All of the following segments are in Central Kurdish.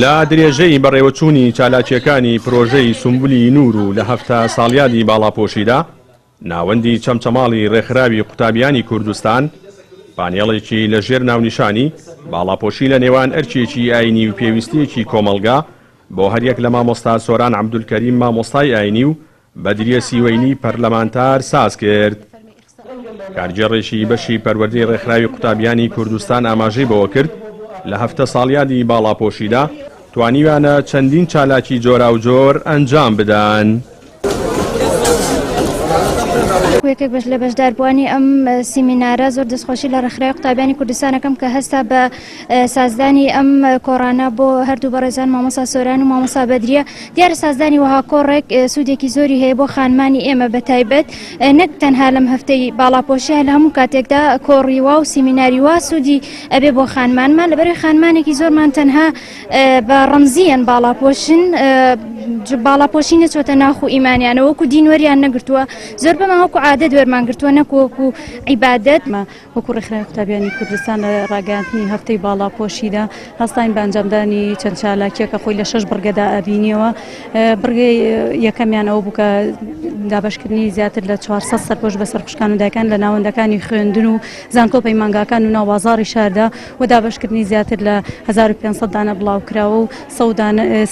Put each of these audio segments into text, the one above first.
لە درێژەی بەڕێوەچوونی چالاکییەکانی پرۆژەی سومبلی نوور و لە هەفتا ساڵیادی باڵاپۆشیدا، ناوەندی چەمچەماڵی ڕێکخراوی قوتابیانی کوردستان پانێڵێکی لە ژێر ناونیشانی، باڵاپۆشی لە نێوان ئەرکێکی ئایینی و پێویستییەکی کۆمەڵگا، بۆ هەریەک لە مامۆستا سۆران عەبدولکەریم مامۆستای ئایینی و بەدریە سیوەیلی پەرلەمانتار ساز کرد. کارگێڕێکی بەشی پەروەردەی ڕێکخراوی قوتابیانی کوردستان ئاماژەی بەوەکرد، لە هەفتە ساڵیادی باڵاپۆشیدا توانیویانە چەندین چالاکی جۆراوجۆر ئەنجام بدەن. یەکێک بەش لە بەشداربووانی ئەم سیمینارە زۆر دەستخۆشی لە ڕێکخراوی قوتابیانی کوردستان ئەکەم کە هەستا بە سازدانی ئەم کۆڕانە بۆ هەردوو بەڕێزان مامۆستا سۆران و مامۆستا بەدریە دیارە سازدانی وەها کۆڕێک سوودێکی زۆری هەیە بۆ خانمانی ئێمە بە تایبەت نەک تەنها لەم هەفتەی باڵاپۆشیە لە هەموو کاتێکدا کۆڕی وا و سیمیناری وا سوودی ئەبێ بۆ خانمانمان لەبەرەی خانمانێکی زۆرمان تەنها بە ڕەمزیەن باڵاپۆشن باڵاپۆشی نەچۆتە ناخ و ئیمانیانە وەکو دین وەریان نەگرتووە زۆر بەمان وەکو عادەت وەرمان گرتووە نەک وەکو عیبادەت. وەکو ڕێکخراوی قوتابیانی کوردستان لە ڕاگەیاندنی هەفتەی باڵاپۆشیدا هەستاین بە ئەنجامدانی چەند چالاکییەک کە خۆی لە شەش بڕگەدا ئەبینیەوە بڕگەی یەکەمیان ئەوە بوو کە دابەشکردنی زیاتر لە 400 سەرپۆش بەسەر خوشکان و دایکان لە ناوەندەکانی خوێندن و زانکۆ پەیمانگاکان و ناو بازاڕی شاردا و دابەشکردنی زیاتر لە 1500 دانە بڵاوکراوە و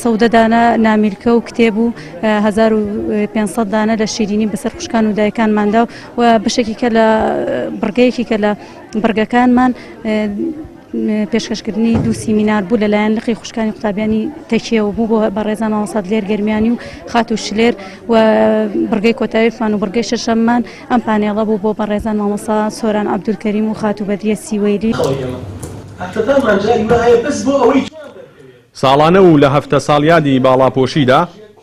سەودە دانە نامیلکە و کتێب و 1500 دانە لە شیرینی بەسەر خوشکان و دایکانماندا و بەشێکی کە لە بڕگەیەکی کە لە بڕگەکانمان پێشکەشکردنی دوو سیمینار بوو لەلایەن لقی خوشکانی قوتابیانی تەکیەوە بوو بۆ بەڕێزان مامۆستا دلێر گەرمیانی و خاتوو شلێر و بڕگەی کۆتاییمان و بڕگەی شەشەممان ئەم پانێڵە بوو بۆ بەڕێزان مامۆستا سۆران عەبدولکەریم و خاتوو بەدریە سیوەیلی. ساڵانە و لە هەفتە ساڵیادی باڵاپۆشیدا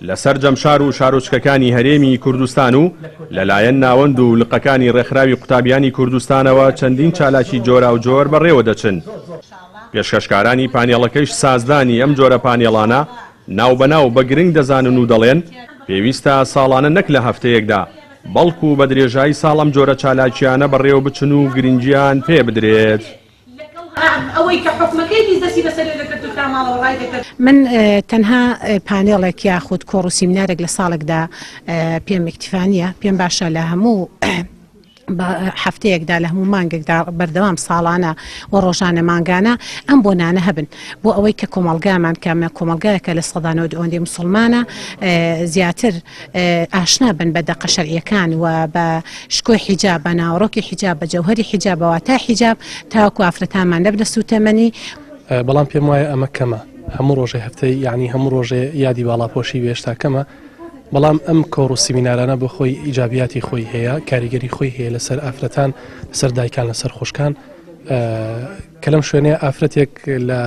لە سەرجەم شار و شارۆچکەکانی هەرێمی کوردستان و لەلایەن ناوەند و لقەکانی ڕێکخراوی قوتابیانی کوردستانەوە چەندین چالاکی جۆراوجۆر بەڕێوەدەچن. پێشکەشکارانی پانێڵەکەیش سازدانی ئەم جۆرە پانێڵانە ناوبەناو بە گرنگ دەزانن و دەڵێن، پێویستە ساڵانە نەک لە هەفتەیەکدا، بەڵکو بە درێژایی ساڵ ئەم جۆرە چالاکییانە بەڕێوەبچن و گرنگییان پێبدرێت. من تەنها پانێڵێک یاخود کۆڕ و سیمینارێک لە ساڵێکدا پێم ئیکتیفا نییە، پێم باشە لە هەموو هەفتەیەکدا لە هەموو مانگێکدا بەردەوام ساڵانە و ڕۆژانە مانگانە ئەم بۆنانە هەبن بۆ ئەوەی کە کۆمەڵگامان کە کۆمەڵگایەکە 90% ئەوەندەی مسلمانە زیاتر ئاشنا بن بە دەقە شەرعیەکان و بە شکۆی حیجاب، بە ناوەڕۆکی حیجاب، بە جەوهەری حیجاب، بە واتای حیجاب، تاوەکو ئافرەتانمان نەبنە سووتەمەنی. بەڵام پێم وایە ئەمە کەمە، هەموو ڕۆژێ هەفتەی یانی هەموو ڕۆژێ یادی باڵاپۆشی بێ هێشتا کەمە، بەڵام ئەم کۆڕ و سیمینارانە بۆ خۆی ئیجابیاتی خۆی هەیە، کاریگەری خۆی هەیە لەسەر ئافرەتان، لەسەر دایکان، لەسەر خوشکان، کە لەم شوێنەیە ئافرەتێک لە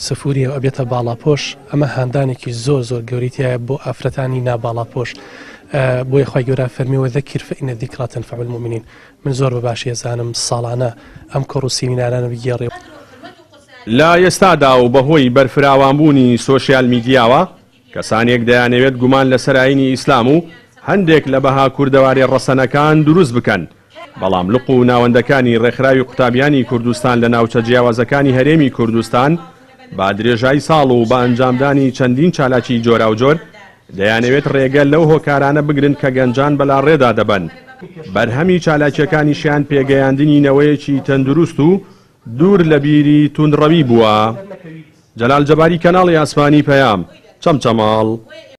سفوریەوە ئەبێتە باڵاپۆش ئەمە هاندانێکی زۆر زۆر گەورەی تیایە بۆ ئافرەتانی ناباڵاپۆش بۆیە خوای گەورە فەرمی وذکر فإن الذکری تنفع المؤمنین من زۆر بە باشی ئەزانم ساڵانە ئەم کۆڕ و سیمینارانە بگێڕێ. لە ئێستادا و بەهۆی بەرفراوانبوونی سۆشیال میدیاوە، کەسانێک دەیانەوێت گومان لەسەر ئایینی ئیسلام و هەندێک لە بەها کوردەواریە ڕەسەنەکان دروست بکەن، بەڵام لق و ناوەندەکانی ڕێکخراوی قوتابیانی کوردستان لە ناوچە جیاوازەکانی هەرێمی کوردستان بە درێژای ساڵ و بە ئەنجامدانی چەندین چالاکی جۆراوجۆر دەیانەوێت ڕێگە لەو هۆکارانە بگرن کە گەنجان بەلاڕێدا دەبەن، بەرهەمی چالاکیەکانیشیان پێگەیاندنی نەوەیەکی تەندروست و دوور لە بیری توندڕەوی بووە. جەلال جەباری کەناڵی ئاسمانی پەیام، چەمچەماڵ.